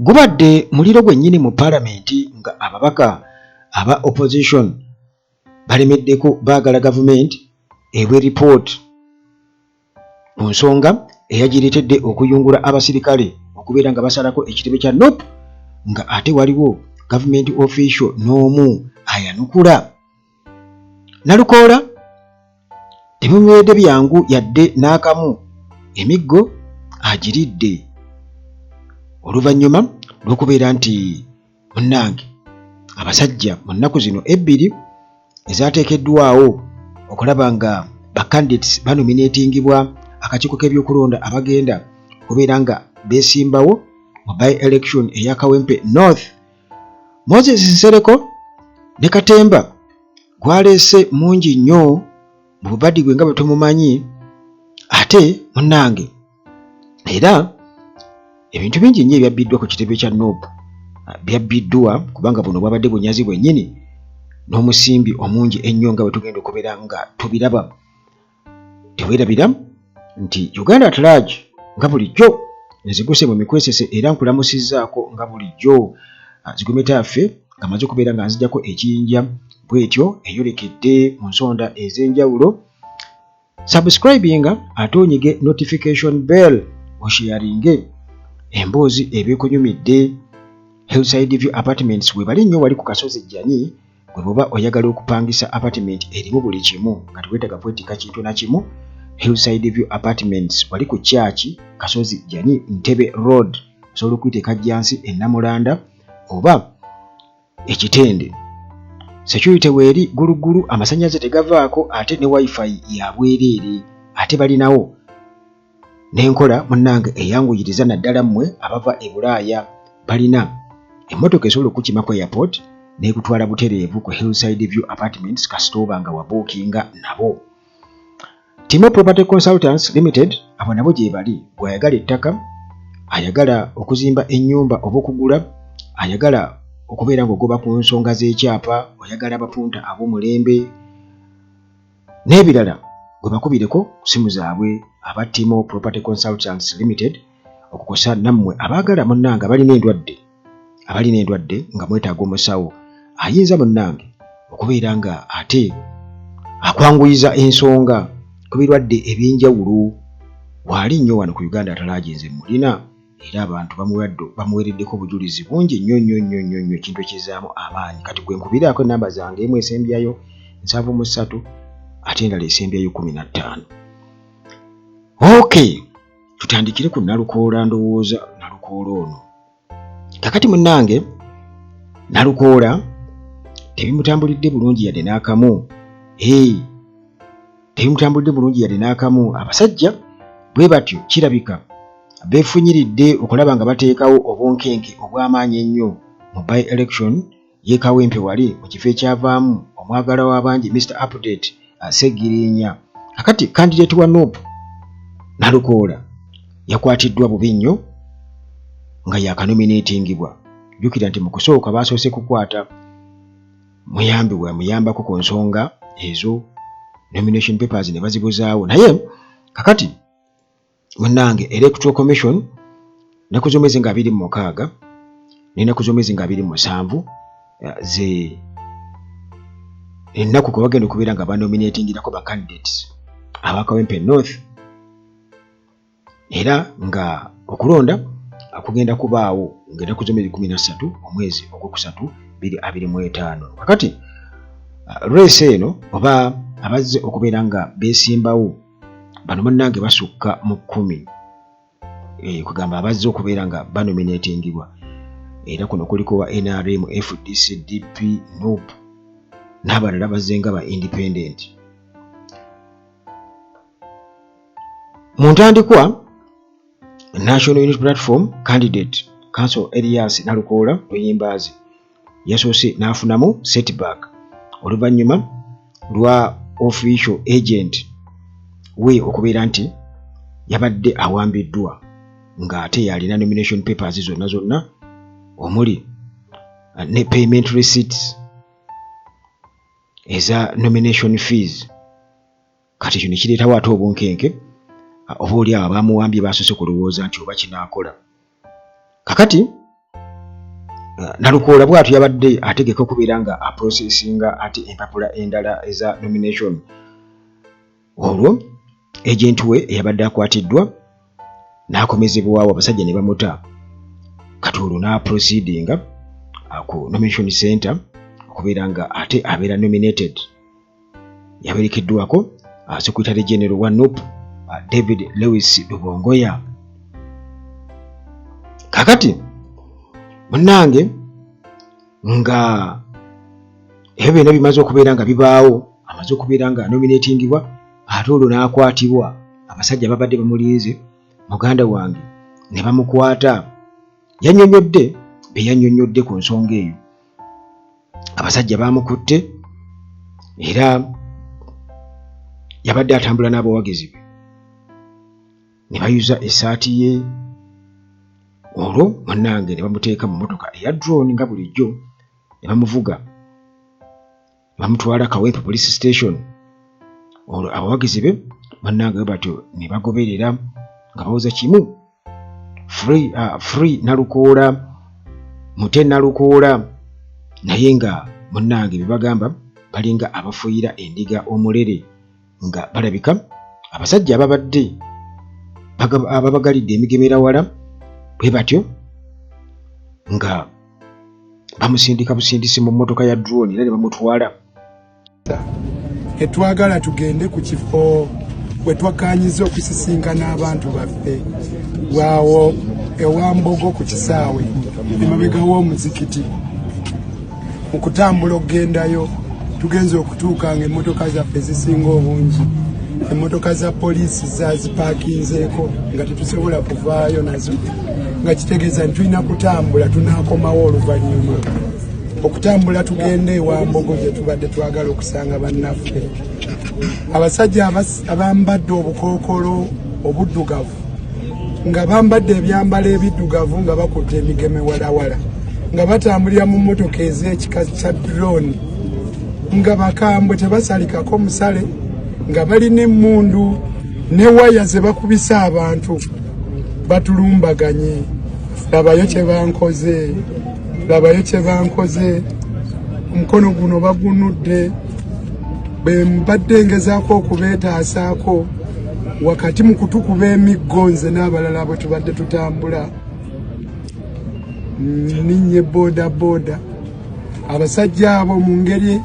Gubadde muliro gwennyini mu palamenti nga ababaka aba opposition balemeddeko, baagala gavumenti ewe ripooti ku nsonga eyagireetedde okuyungula abasirikale okubeera nga basalako ekitebe kya NUP nga ate waliwo gavumenti official n'omu ayanukula. Nalukoola tebimubeeredde byangu yadde n'akamu, emiggo agiridde oluvannyuma lw'okubeera nti munnange abasajja mu nnaku zino ebbiri ezaateekeddwawo okulaba nga ba candidates banominatingibwa akakiiko k'ebyokulonda abagenda okubeera nga beesimbawo mu by election eya Kawempe North. Moses Nsereko ne Katemba gwaleese mungi nnyo mu bubadi gwe nga bwe tumumanyi, ate munnange era ebintu bingi nnyo ebyabbiddwa ku kitebe kya Nup byabbiddwa kubanga buno bwabadde bunyazi bwennyini n'omusimbi omungi ennyo nga bwe tugenda okubeera nga tubiraba. Teweerabira nti Uganda at large nga bulijjo nziguse mu mikwesese era nkulamusizzaako nga bulijjo zigumita yaffe nga maze okubeera nga nzijako ekiyinja bwetyo eyolekedde mu nsonda ez'enjawulo. Subscribinga ate onyige notification bell osharinge emboozi ebikunyumidde. Hillside View Apartments webali nnyo wali ku kasozi Jjanyi, gwe bw'oba oyagala okupangisa apartment erimu buli kimu nga teweetaaga kwetikka kintu na kimu. Hillside View Apartments wali ku kyaki Kasozi Jjanyi, Ntebe Road, osobola okuyita e Kajjansi, e Namulanda oba ekitende. Security weeri gulugulu, amasannyalaze tegavaako ate ne wifi ya bwereere, ate balinawo n'enkola munnange eyanguyiriza naddala mmwe abava e Bulaaya. Balina emmotoka esobola okukukima ku airport n'ekutwala butereevu ku Hillside View Apartments kasita oba nga wabuukinga nabo. Timo Property Consultants Limited abo nabo gyebali, gw'ayagala ettaka, ayagala okuzimba ennyumba oba okugula, ayagala okubeera ng'ogoba ku nsonga z'ekyapa, oyagala abapunta ab'omulembe n'ebirala, gwe bakubireko ku ssimu zaabwe aba Timo Property Consultants Limited. Okukosa nammwe abaagala munnange abalina endwadde, abalina endwadde nga mwetaaga omusawo ayinza munnange okubeera nga ate akwanguyiza ensonga ku birwadde eby'enjawulo, waali nnyo wano ku Uganda Atalaagi nze mulina era abantu bamuweereddeko obujulizi bungi nnyo nnyo nnyo nnyo nnyo, ekintu ekizaamu amaanyi. Kati gwe nkubiraako ennamba zange, emu esembyayo 73 ate endala esembyayo 15. Okay, tutandikire ku Nalukoola. Ndowooza Nalukoola ono kakati munnange Nalukoola tebimutambulidde bulungi yadde n'akamu. Ee, tebimutambulidde bulungi yadde n'akamu. Abasajja bwe batyo kirabika beefunyiridde okulaba nga bateekawo obunkenke obw'amaanyi ennyo mu by election y'e Kawempe wali mu kifo ekyavaamu omwagalwa w'abangi Mr Update Ssegiriinya. Kakati candidate wa NUP Nalukoola yakwatiddwa bubi nnyo nga yakanominatingibwa. Jjukira nti mu kusooka baasoose kukwata muyambi we amuyambako ku nsonga ezo, nomination papers ne bazibuzaawo, naye kakati munnange Electoral Commission ennaku z'omwezi nga 26 n'ennaku z'omwezi nga 27 ze ennaku kwe bagenda okubeera nga banominatingirako ba candidates aba Kawempe North, era nga okulonda kugenda kubaawo ng'ennaku z'omwezi 13 omwezi ogwokusatu 2025. Kakati race eno oba abazze okubeera nga beesimbawo bano munnange basukka mu 10, kugamba abazze okubeera nga banominatingibwa, era kuno kuliko wa NRM, FDC, DP, NUP n'abalala bazze nga ba independent. Mu ntandikwa National Unity Platform candidate Counsel Elias Nalukoola Luyimbaazi yasoose n'afunamu setback oluvannyuma lwa official agent we okubeera nti yabadde awambiddwa ng'ate yalina nomination papers zonna zonna omuli ne payment receipts eza nomination fees. Kati ekyo ne kireetawo ate obunkenke, oba oli awo abamuwambye basoose kulowooza nti oba kinaakola. Kakati Nalukoola bwatyo yabadde ategeka okubeera nga aprocessinga ate empapula endala eza nomination olwo agent we eyabadde akwatiddwa n'akomezebwawo abasajja ne bamuta kati olwo n'aproceedinga ku nomination center okubeera nga ate abeera nominated. Yawerekeddwako Secretary General wa NUP David Lewis Lubongoya. Kakati munnange nga ebyo byonna bimaze okubeera nga bibaawo, amaze okubeera nga nominatingibwa ate olwo n'akwatibwa abasajja babadde bamulinze muganda wange ne bamukwata. Yannyonnyodde bye yannyonnyodde ku nsonga eyo. Abasajja baamukutte era yabadde atambula n'abawagizi be ne bayuza essaati ye olwo munnange ne bamuteeka mu mmotoka eya drone nga bulijjo ne bamuvuga ne bamutwala Kawempe Police Station olwo abawagizi be bannange bwe batyo ne bagoberera nga bawoza kimu free, free Nalukoola mute Nalukoola naye nga munnange bye bagamba balinga abafuuyira endiga omulere nga balabika abasajja ababadde ababagalidde emigemera wala bwe batyo nga bamusindika busindisi mu mmotoka ya drone era ne bamutwala. Tetwagala tugende ku kifo we twakkaanyizza okusisinkana abantu baffe waawo ewa Mbogo ku kisaawe emabega w'omuzikiti. Mu kutambula okugendayo tugenze okutuuka nga emmotoka zaffe ezisinga obungi emmotoka za poliisi zazipaakinzeeko nga tetusobola kuvaayo nazo, nga kitegeeza nti tulina kutambula tunaakomawo oluvannyuma. Okutambula tugende ewa Mbogo gye tubadde twagala okusanga bannaffe. Abasajja abambadde obukookolo obuddugavu nga bambadde ebyambalo ebiddugavu nga bakutte emigeme walawala nga batambulira mu mmotoka ez'ekika kya drone nga bakambwe tebasalikako musale nga balina emmundu ne waya ze bakubisa abantu batulumbaganye. Labayo kye bankoze, labayo kye bankoze, omukono guno bagunudde. Bwe mbadde ngezaako okubeetaasaako wakati mu kutukuba emiggo nze n'abalala bwe tubadde tutambula nninnye boda boda. Abasajja abo mu ngeri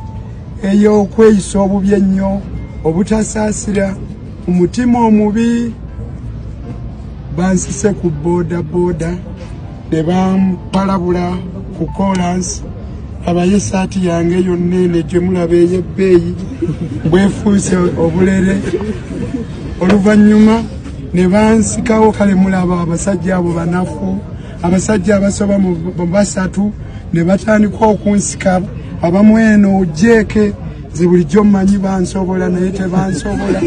ey'okweyisa obubi ennyo, obutasaasira, mu mutima omubi bansise ku boda boda ne bampalabula ku kolansi. Abaye esaati yange yonna eno gye mulaba ey'ebbeeyi bwefuuse obulere. Oluvannyuma ne bansikawo. Kale mulaba abasajja abo banafu, abasajja abasoba mu basatu ne batandika okunsika abamu eno ojeeke nze bulijjo mmanyi bansobola naye tebansobola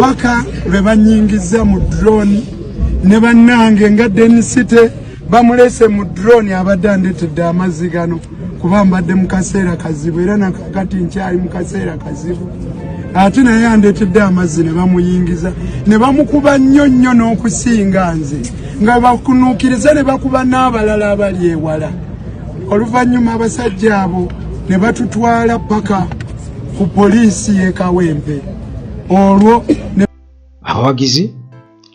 paka lwe banyingizza mu drone ne bannange nga Denisite bamulese mu drone abadde andeetedde amazzi gano kuba mbadde mu kaseera kazibu era nakakati nkyali mu kaseera kazibu ate naye andeetedde amazzi ne bamuyingiza ne bamukuba nnyo nnyo n'okusinga nze nga bakunuukiriza ne bakuba n'abalala abali ewala. Oluvannyuma abasajja abo ne batutwala paka ku poliisi y'e Kawempe olwo ne Abawagizi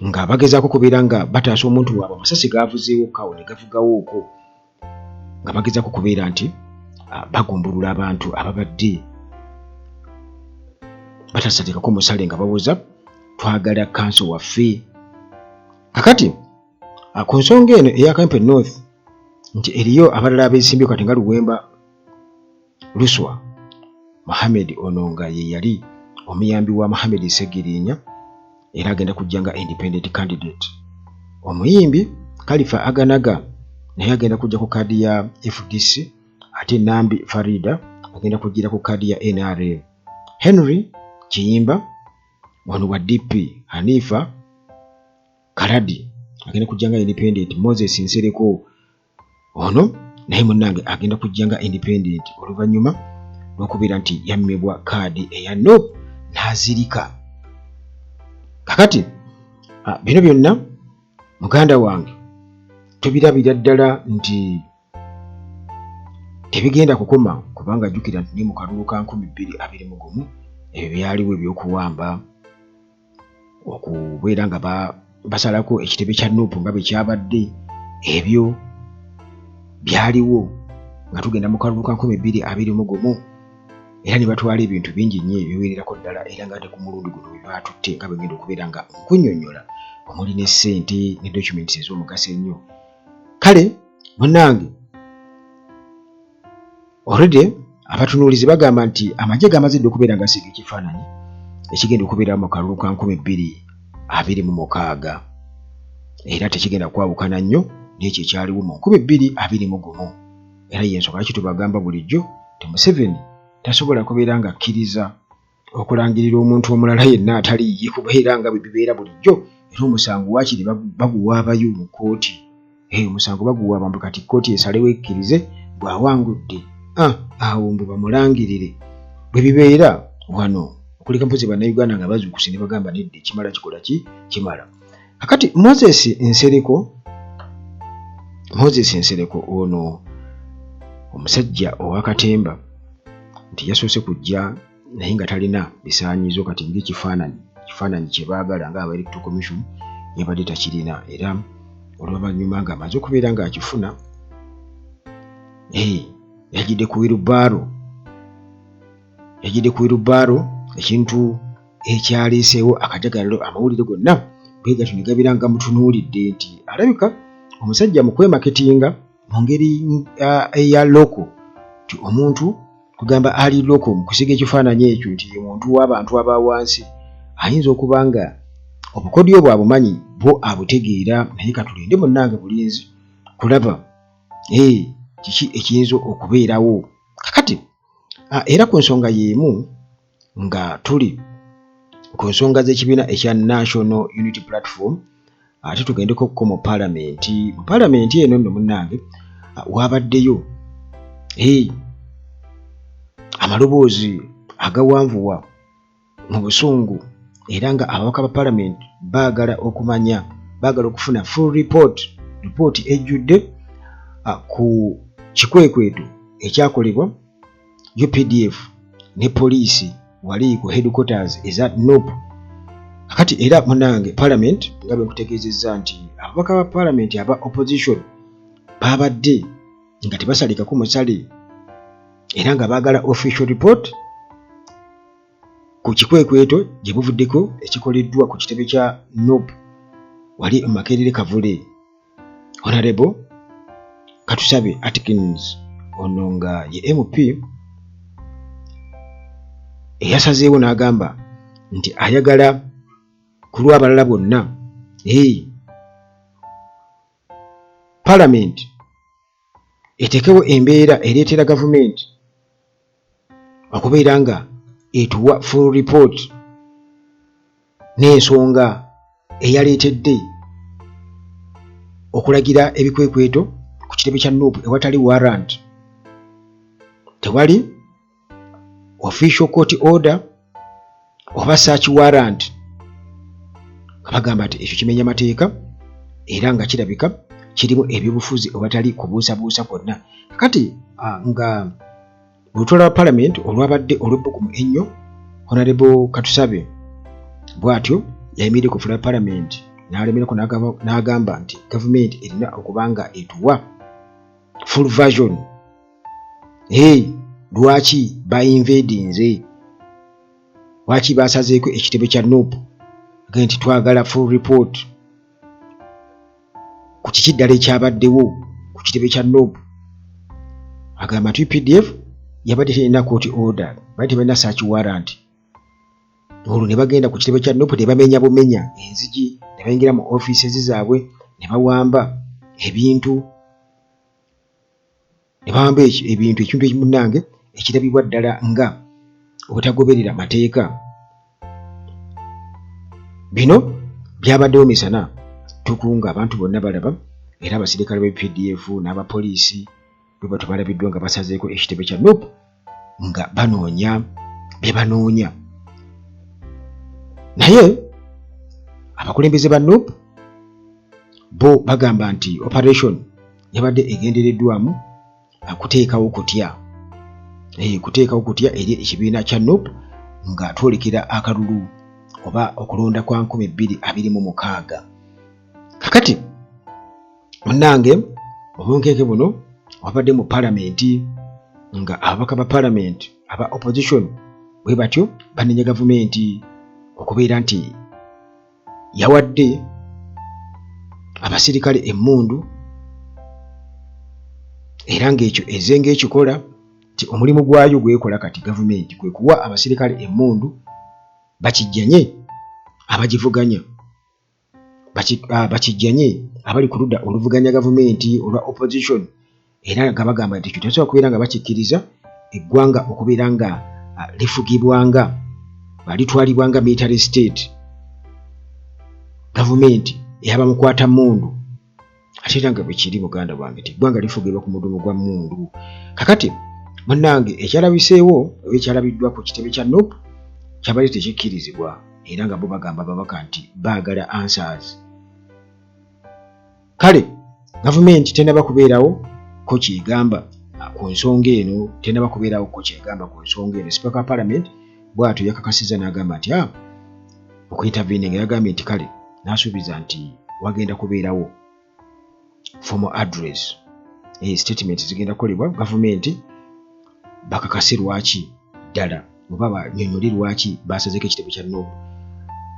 nga bagezaako kubeera nga bataasa omuntu waabwe amasasi gaavuzeewo kawo ne gavugawo okwo nga bagezaako kubeera nti bagumbulula abantu ababadde batasatekako musale nga bawoza twagala kanso waffe. Kakati ku nsonga eno eya Kawempe North nti eriyo abalala abeesimbye kati nga Luwemba Luswa Mohammed ono nga ye yali omuyambi wa Mohammed Ssegirinya era agenda kujja nga independent candidate. Omuyimbi Khalifa Aganaga naye agenda kujja ku kaadi ya FDC ate Nambi Farida agenda kujjira ku kaadi ya NRM. Henry Kiyimba ono wa DP, Hanifa Kaladi agenda kujja nga independent, Moses Nsereko ono naye munnange agenda kujja nga independent oluvannyuma lw'okubeera nti yammibwa kaadi eya NUP n'azirika. Kakati bino byonna muganda wange tubirabira ddala nti Tebigenda kukoma kubanga jjukira nti ne mu kalulu ka 2021 ebyo byaliwo eby'okuwamba okubeera nga basalako ekitebe kya Nup nga bwe kyabadde ebyo byaliwo nga tugenda mu kalulu ka 2021 era ne batwala ebintu bingi nnyo ebiwererako ddala era nga ate ku mulundi guno bwe baatutte nga bwe ngenda okubeera nga nkunnyonnyola omuli ne ssente ne documents ez'omugaso ennyo. Kale munnange already abatunuulizi bagamba nti amagye gamaze dda okubeera nga gasiiga ekifaananyi ekigenda okubeera mu kalulu ka 2026 era tekigenda kwawukana nnyo n'ekyo ekyaliwo mu 2021 era y'ensonga lwaki tubagamba bulijjo nti Museveni tasobola kubeera ng'akkiriza okulangirira omuntu omulala yenna atali ye kubeera nga bwe bibeera bulijjo era omusango waakiri baguwaabayo mu kkooti. Hey, omusango baguwaaba mbu kati kkooti esalewo ekkirize bw'awangudde ah, awo mbu bamulangirire bwe bibeera wano okuleka mpozi bannayuganda nga bazuukuse ne bagamba nedda ekimala kikola ki kimala. Kakati Moses Nsereko, Moses Nsereko ono omusajja owa katemba nti yasoose kujja naye nga talina bisaanyizo kati ng'ekifaananyi ekifaananyi kye baagala nga aba Electoral Commission yabadde takirina era oluvannyuma ng'amaze okubeera ng'akifuna yajjidde ku wirubaaro yajjidde ku wirubaaro ekintu ekyaleeseewo akajagalalo amawulire gonna bwe gatyo ne gabeera nga gamutunuulidde nti alabika omusajja mu kwemaketinga mu ngeri eya loko nti omuntu kugamba ali loko mu kusiga ekifaananyi ekyo nti ye muntu w'abantu aba wansi ayinza okuba nga obukodyo bwe abumanyi bwo abutegeera naye katulinde munnange bulinzi kulaba kiki ekiyinza okubeerawo kakati era ku nsonga y'emu nga tuli ku nsonga z'ekibiina ekya National Unity Platform ate tugendeko ko mu palamenti. Mu palamenti eno nno munnange waabaddeyo amaloboozi agawanvuwa mu busungu era nga ababaka ba palamenti baagala okumanya baagala okufuna full report ripooti ejjudde ku kikwekweto ekyakolebwa UPDF ne poliisi wali ku headquarters eza NUP. Kakati era munange parliament nga bwe nkutegeezezza nti ababaka ba parliament aba opposition babadde nga tebasalikako musale era nga baagala official report ku kikwekweto gye buvuddeko ekikoleddwa ku kitebe kya NUP wali mu Makerere Kavule. Honorable Katusabe Atkins ono nga ye MP eyasazeewo n'agamba nti ayagala ku lw'abalala bonna hey, palamenti eteekewo embeera ereetera gavumenti okubeera nga etuwa full report n'ensonga eyaleetedde okulagira ebikwekweto ku kitebe kya Nup ewatali warrant tewali official court order oba search warrant nga bagamba nti ekyo kimenya mateeka era nga kirabika kirimu ebyobufuzi ewatali kubuusabuusa kwonna kati nga olutuula lwa palamenti olwabadde olw'ebbugumu ennyo Honorable Katusabe bw'atyo yayimiridde ku fula palamenti n'alemerako n'agamba nti gavumenti erina okuba nga etuwa full version hey, lwaki bainvadinze lwaki basazeeko ekitebe kya nup agende nti twagala full report ku kiki ddala ekyabaddewo ku kitebe kya nup agamba nti updf yabadde terina court order bali tebalina search warrant olwo ne bagenda ku kitebe kya nup ne bamenya bumenya enzigi ne bayingira mu offices zaabwe ne bawamba ebintu ne bawamba ebintu ekintu ekimunnange ekirabibwa ddala nga obutagoberera mateeka bino byabaddewo misana tuku nga abantu bonna balaba era abasirikale ba UPDF n'abapoliisi bwe batyo balabiddwa nga basazeeko ekitebe kya nup nga banoonya bye banoonya naye abakulembeze ba nup bo bagamba nti operation yabadde egendereddwamu kuteekawo kutya eh, kuteekawo kutya eri ekibiina kya nup nga twolekera akalulu oba okulonda kwa 2026. Kakati munnange, obunkeeke buno wabadde mu palamenti nga ababaka ba palamenti aba opposition bwe batyo banenya gavumenti okubeera nti yawadde abasirikale emmundu, era ng'ekyo eze ng'ekikola nti omulimu gwayo gwekola kati gavumenti kwe kuwa abasirikale emmundu bakijjanye abagivuganya, bakijjanye abali ku ludda oluvuganya gavumenti olwa opposition, era nga bagamba nti ekyo tebasobola kubeera nga bakikkiriza eggwanga okubeera nga lifugibwanga litwalibwa nga military state, gavumenti eyabamukwata mundu, ate era nga bwekiri muganda wange nti eggwanga lifugibwa ku mudumu gwa mundu. Kakati munnange, ekyalabiseewo oba ekyalabiddwa ku kitebe kya NUP kyabadde tekikkirizibwa, era nga bo bagamba ababaka nti baagala answers. Kale gavumenti tenaba kubeerawo ko kyegamba ku nsonga eno, tenaba kubeerawo ko kyegamba ku nsonga eno. Sipiika wa parliament bw'atyo yakakasizza n'agamba nti okuintervening, yagambye nti kale n'asuubiza nti wagenda kubeerawo formal address, statement zigenda kukolebwa gavumenti bakakase lwaki ddala oba banyonyole lwaki basazeko ekitebe kya NUP.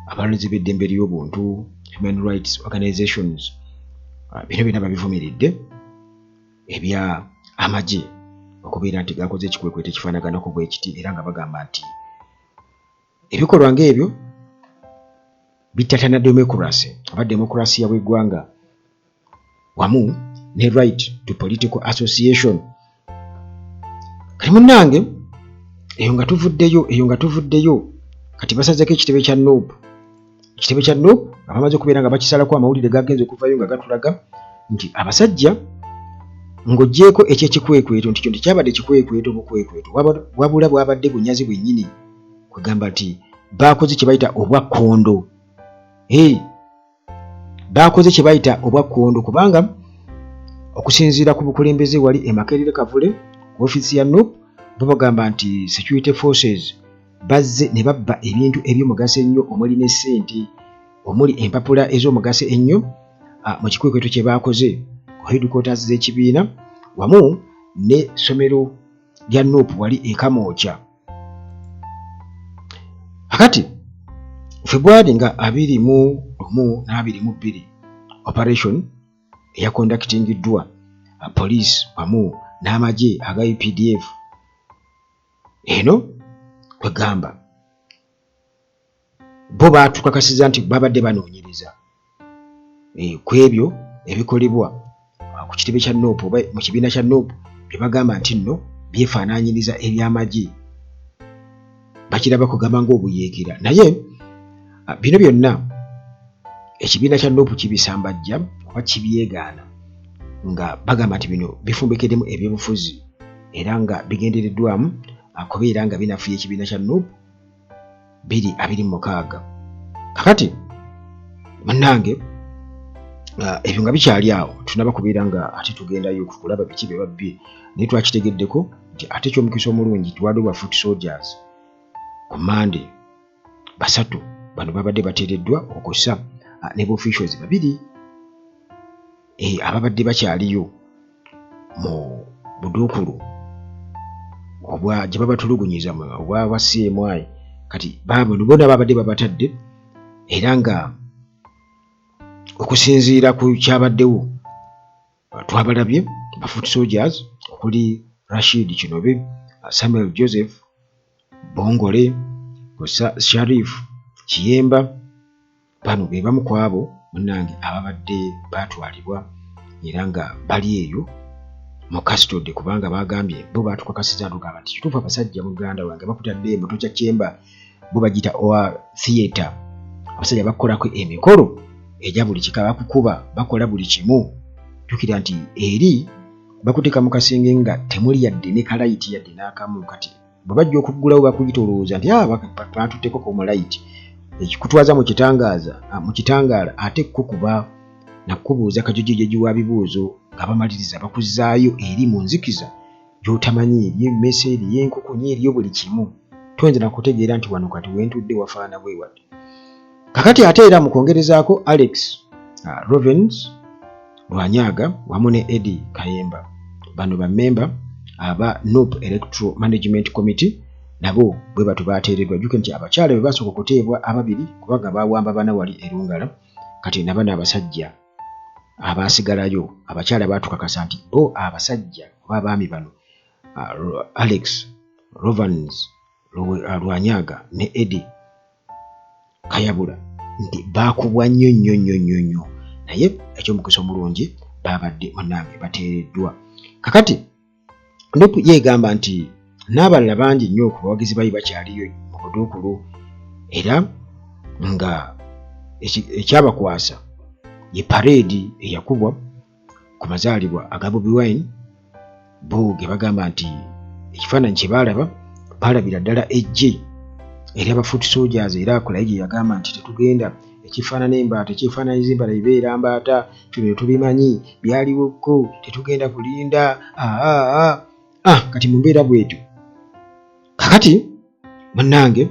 Abalonzi b'eddembe ly'obuntu, human rights organizations, bino byonna babivumiridde ebya amagye okubeera nti gakoze ekikwekweto ekifaanaganako bwe kiti, era nga bagamba nti ebikolwa ng'ebyo bittatana democracy oba demokurasiya bw'eggwanga wamu ne right to political association. Kati munnange, eyo nga tuvuddeyo, kati basazeko ekitebe kya NUP. Ekitebe kya NUP nga bamaze okubeera nga bakisalako, amawulire gagenze okuvayo nga gatulaga nti abasajja, ng'oggyeeko ekyekikwekweto nti kyo tekyabadde kikwekweto bukwekweto, wabula bwabadde bunyazi bwennyini, kwegamba nti baakoze kye bayita obwakkondo. Hey, baakoze kye bayita obwakkondo, kubanga okusinziira ku bukulembeze wali e Makerere Kavule ku ofiisi ya NUP, bo bagamba nti security forces bazze ne babba ebintu eby'omugaso ennyo, omuli ne ssente, omuli empapula ez'omugaso ennyo, mu kikwekweto kye baakoze ku headquarters z'ekibiina wamu n'essomero lya NUP wali e Kamwokya. Kakati Febwali nga 21 n'22, operation eyaconductingiddwa police wamu n'amagye aga UPDF eno, kwegamba bo baatukakasiza nti babadde banoonyereza ku ebyo ebikolebwa ku kitebe kya NUP oba mu kibiina kya NUP bye bagamba nti nno byefaanaanyiriza ebyamagye, bakiraba kugamba ng'obuyeekera. Naye bino byonna ekibiina kya NUP kibisambajja oba kibyegaana, nga bagamba nti bino bifumbekeddemu ebyobufuzi era nga bigendereddwamu kubeera nga binafuya ekibiina kya NUP 2026. Kakati munnange, ebyo nga bikyali awo, tunaba kubeera nga ate tugendayo kulaba biki bye babbye, naye twakitegeddeko nti ate ekyomukisa omulungi tiwaliwo ba foot soldiers ku Mande basatu bano babadde bateereddwa okussa ne officials babiri ababadde bakyaliyo mu buduukulu obwa gye babatulugunyiza obwa bwa CMI. Kati baabano bonna babadde babatadde, era nga okusinziira ku kyabaddewo twabalabye ba foot soldiers okuli Rashid Kinobe, Samuel Joseph Bongole, Sharif Kiyemba. Bano be bamu ku abo munnange ababadde baatwalibwa era nga bali eyo mu custody, kubanga bagambye bo baatukakasiza tugamba nti kituufu abasajja muganda wange bakutadde mu torture chamber, bo bagiyita owa theatre. Abasajja bakukolako emikolo egya buli kika, bakukuba, bakola buli kimu. Jjukira nti eri bakuteeka mu kasenge nga temuli yadde ne kalayiti yadde n'akamu. Kati bwe bajja okuggulawo bakuyita, olowooza nti batutteko ku mulayiti ekikutwaza mu kitangaaza mu kitangaala, ate kukuba nakubuuza kajojijoji wa bibuuzo. nga bamaliriza bakuzzaayo eri mu nzikiza gy'otamanyi, eriyo emmese, eriyo enkukunyi, eriyo buli kimu, toyinza na kutegeera nti wano kati wentudde wafaana bwe wati. Kakati ate era mu kwongerezaako Alex Rovens Lwanyaga wamu ne Eddie Kayemba, bano bammemba aba Nup Electoral Management Committee, nabo bwe batyo baateereddwa. Jjukira nti abakyala be baasooka okuteebwa ababiri kubanga baawamba bana wali e Lungala, kati na bano abasajja abaasigalayo abakyala baatukakasa nti bo abasajja oba abaami bano Alex Rovans Lwanyaga ne Eddie Kayabula nti baakubwa nnyo nnyo nnyo nnyo nnyo, naye eky'omukisa omulungi baabadde munnange bateereddwa. Kakati Nup ye egamba nti n'abalala bangi nnyo ku bawagizi bayo bakyaliyo mu buduukulu era nga ekyabakwasa ye pareedi eyakubwa ku mazaalibwa aga Bobi Wine, bo ge bagamba nti ekifaananyi kye baalaba baalabira ddala eggye ery'aba foot soldiers, era Kulayigye yagamba nti tetugenda ekifaanana embaata, ekyefaananyiriza embaata ebeera mbaata, bino tubimanyi byaliwoko, tetugenda kulinda aa ah, kati mu mbeera bwetyo. Kakati munnange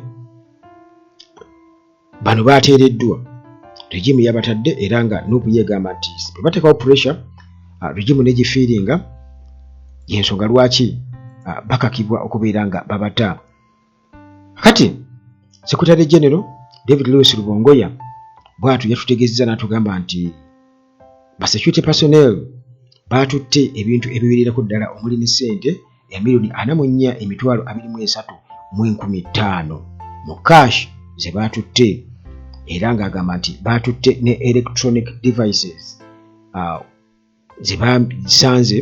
bano baateereddwa, regimu yabatadde, era nga Nup yegamba nti bwe bateekawo pressure, regimu negifiiringa, yensonga lwaki bakakibwa okubeera nga babata. Kati Secretary General David Lewis Rubongoya bw'atyo yatutegeezezza n'atugamba nti ba security personnel baatutte ebintu ebiwererako ddala omuli ne ssente ya 44 23,500 mu cash ze baatutte, era ng'agamba nti baatutte ne electronic devices ze basanze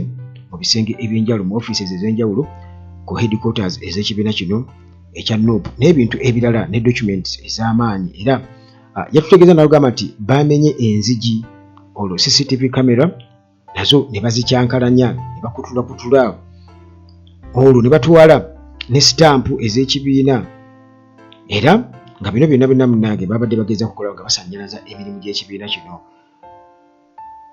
mu bisenge eby'enjawulo mu offices ez'enjawulo ku headquarters ez'ekibiina kino ekya Nup n'ebintu ebirala ne documents ez'amaanyi. Era yatutegeeza n'agamba nti bamenye enzigi, olwo CCTV camera nazo ne bazikyankalanya ne bakutulakutula, olwo ne batwala ne sitampu ez'ekibiina, era nga bino byonna byonna munnange babadde bageza kukola nga basannyalaza emirimu gy'ekibiina kino.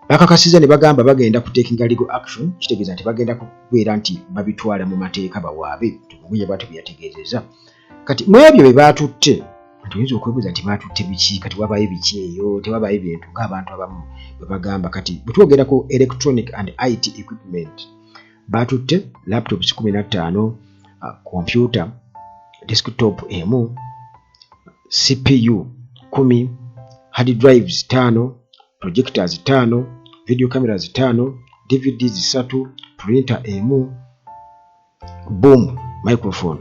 Bakakasiza ne bagamba bagenda kutekinga legal action, kitegeeza nti bagenda kubeera nti babitwala mu mateeka bawaabe. Tumugunye bwatyo bwe yategeezezza. Kati mu ebyo bye baatutte, nti oyinza okwebuuza nti baatutte biki, kati wabayo biki eyo? Tewabayo bintu ng'abantu abamu bwe bagamba. Kati bwe twogera ku electronic and IT equipment, baatutte laptops 15, computer desktop emu, CPU 10, hard drives 5, projectors 5, video cameras 5, DVDs 3, printer emu, boom microphone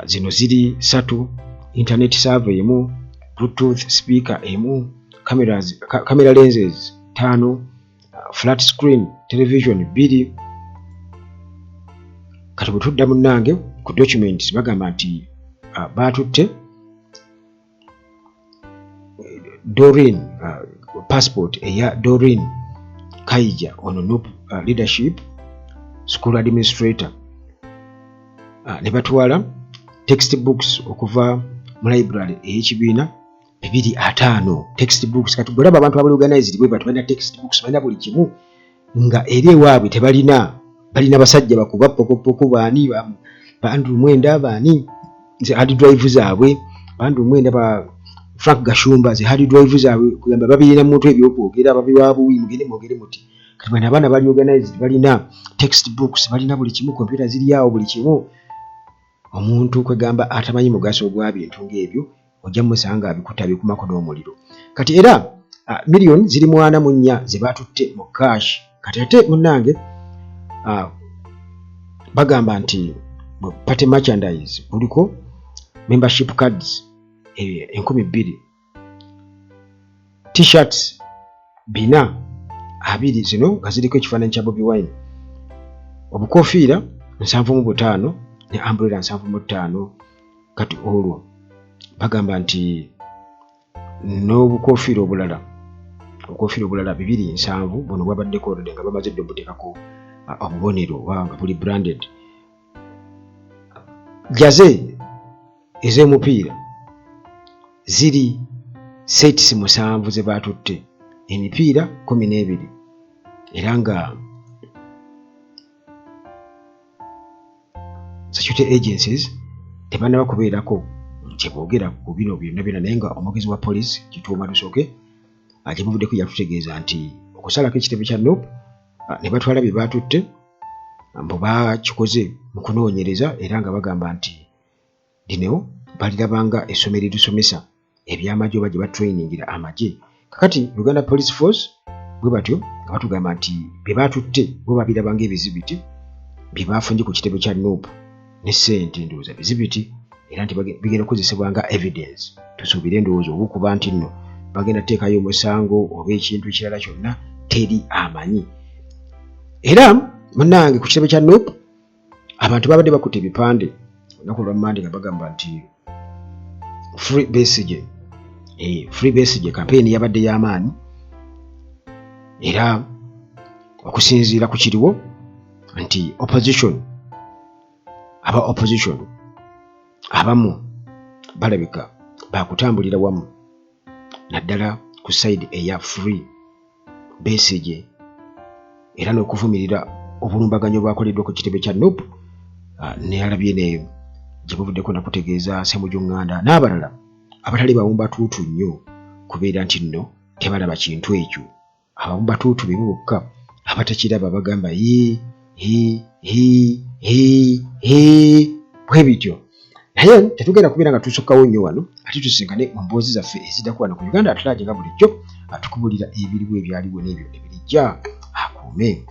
zino ziri 3, internet server emu, bluetooth speaker emu, cameras, camera lenses 5, flat screen television 2. Kati bwe tudda munnange ku documents, bagamba nti baatutte Doreen, passport eya Doreen Kaija, ono Nup leadership school administrator, ne batwala textbooks okuva mu library ey'ekibiina 250 textbooks. Kati bwolaba abantu abali organized bwe bati, balina textbooks, balina buli kimu, nga eri ewaabwe tebalina, balina basajja bakuba pokopoko, baani, ba Andrew Mwenda, baani, ze hard drive zaabwe, ba Andrew Mwenda, ba Frank Gashumba, ze hard drive zaabwe, kugamba babirina muntu ebyokwogera babiwa buwi, mugende mwogere muti. Kati bano abaana bali organized, balina textbooks, balina buli kimu, kompyuta ziri awo, buli kimu. Omuntu kwegamba atamanyi mugaso gwa bintu ng'ebyo ojja musanga abikutte abikumako n'omuliro. Kati era miliyoni ziri 44 ze baatutte mu cash. Kati ate munnange bagamba nti party merchandise kuliko membership cards 2000, t-shirts 420, zino nga ziriko ekifaananyi kya Bobi Wine, obukofiira 75 ne umbrella 75. Kati olwo bagamba nti n'obukofiira obulala, obukofiira obulala 270, buno bwabaddeko already nga bamaze dda obuteekako obubonero oba nga buli branded. Jersey ez'omupiira ziri sets 7 ze baatutte, emipiira 12. Era nga security agencies tebanaba kubeerako kyeboogera ku bino byonna byonna, naye nga omwogezi wa poliisi Kituuma Rusoke gye buvuddeko yatutegeeza nti okusalako ekitebe kya Nup ne batwala bye baatutte mbu bakikoze mu kunoonyereza, era nga bagamba nti lino baliraba nga essomero erisomesa ebyamagye oba gye batrainingira amagye. Kakati Uganda Police Force bwe batyo nga batugamba nti bye baatutte bo babiraba ng'ebizibiti bye baafunye ku kitebe kya Nup ne ssente, ndowooza bizibiti, era nti bigenda kukozesebwa nga evidence. Tusuubire ndowooza oba okuba nti nno bagenda kuteekayo omusango oba ekintu ekirala kyonna, teri amanyi. Era munnange ku kitebe kya Nup abantu babadde bakutte ebipande olunaku lwa Mmande nga bagamba nti Free Besigye, Free Besigye. Kampeyini yabadde y'amaanyi, era okusinziira ku kiriwo nti opposition, aba opposition abamu balabika bakutambulira wamu, naddala ku side eya Free Besigye, era n'okuvumirira obulumbaganyi obwakoleddwa ku kitebe kya Nup. Neyalabye ne gye buvuddeko nakutegeeza Ssemujju Nganda n'abalala abatali bawumbatuutu nnyo kubeera nti nno tebalaba kintu ekyo. Abawumbatuutu be bokka abatakiraba, bagamba hi hi hi hi hi bwe bityo. Naye tetugenda kubeera nga tusukkawo nnyo wano, ate tusisinkane mu mboozi zaffe eziddako wano ku Uganda At Large. Nga bulijjo atukubuulira ebiriwo, ebyaliwo n'ebyo ebirijja. Akuume.